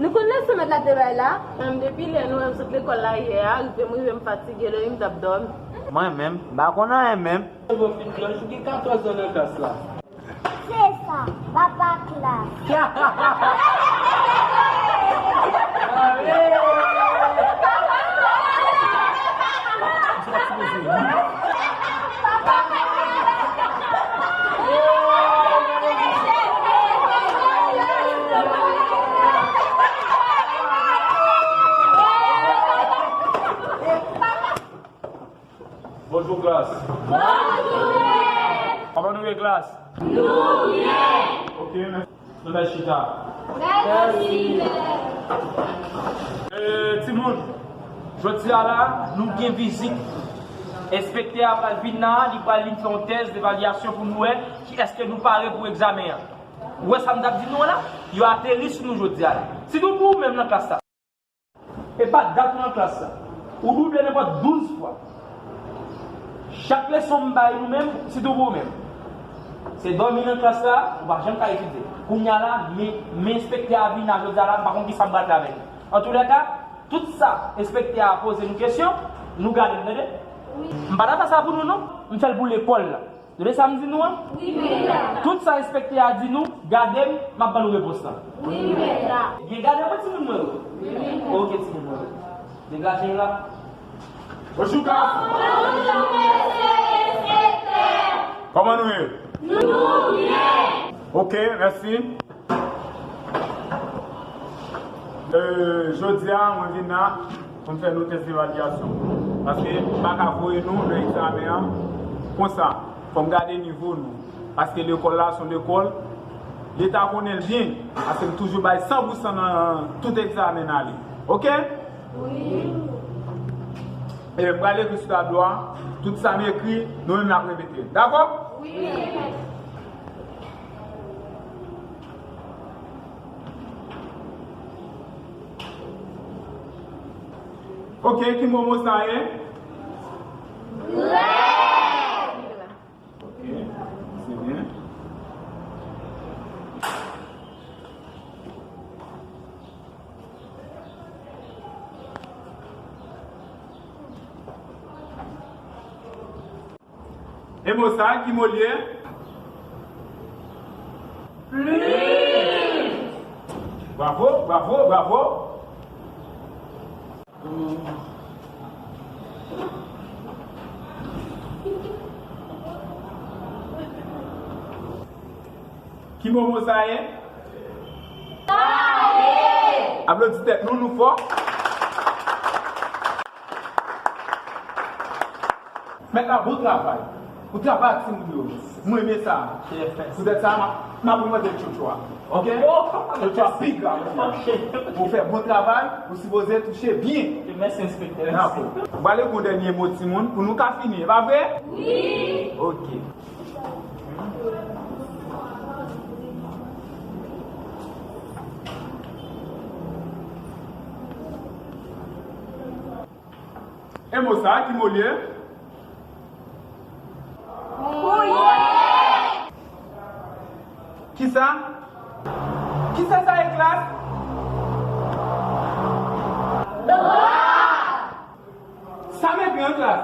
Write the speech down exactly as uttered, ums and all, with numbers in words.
Nou konn leson mèt la te bay la? Menm depi lè nou wè m sot lekòl la yè a, rive m rive m fatige, depi m t ap dòmi. Mwen menm, m pa konn anyen menm. Bon, Fidjòj, ou gen katòz zòn nan klas la. Se sa, papa klas. Bonjou, klas. Bonjou, mèt. Kòman nou ye, klas? Nou byen. Ok, mèsi. Nou mèt chita. Mèsi, mèt. Eh, timoun, jodi a la, nou gen vizit. Enspektè a pral vin la, li pral vin fè yon tès devalyasyon pou nou wè ki èske nou pare pou egzamen an. Ou wè sa m t ap di nou an la? Yo ateri sou nou jodi a la. Sitou pou ou menm nan klas la. E pa dat ou nan klas la. Ou double nenpòt douz fwa. Chak leson m bay nou menm, sitou pou ou menm. Se dòmi nan klas la, ou pa janm ka etidye. Kounye a la, men, men enspektè a vin la jodi a la, m pa konn kisa m pral fè avèk li. Antoulèka, tout sa, enspektè a poze nou kesyon, nou gade l, tande? M pa ta fè sa pou nou, non. M fè l pou lekòl la. Tande sa m di nou an? Wi, mèt. Tout sa enspektè a di nou, gade m, m ap ban nou repons lan. Wi, mèt. Ebyen, gade mwen, timoun mwen yo. Wi, mèt. Ok, timoun mwen yo. Degaje la. Bonjou, klas. Bonjou, mesye enspektè. Kòman nou ye? Nou byen. Ok, mèsi. Euh, jodi a, mwen vin la pou m fè nou tès evalyasyon. Paske m pa ka voye nou nan egzamen an konsa. Fò m gade nivo nou. Paske lekòl la se yon lekòl, Leta konnen l byen. Paske m toujou bay san pou san nan tout egzamen n ale. Ok? Wi. E m pral ekri sou tablo a. Tout sa m ekri, nou menm n ap repete. Dakò? Wi. Ok, ki mo mo sa ye? Règ. Ok, se byen. E mo sa a, ki mo l ye? Plis! Bravo, bravo, bravo! Ki mo mo sa ye? Kale! Aplodi tèt nou, nou fò. Mèt la, bon travay. Ou travay ak timoun yo. Mwen renmen sa. Poutèt sa, m ap, m ap remande tchotcho a. Ok? Tchotcho a pi grav. Ok. Ou fè bon travay, ou sipoze touche byen. Mèsi, enspektè. Mèsi. Dakò. M pral ekri yon dènye mo, timoun, pou nou ka fini. E pa vre? Wi. Ok. E mo sa a, ki mo l ye? Koulye. Kisa? Kisa sa ye, klas? Dwa. Sa m ekri an, klas?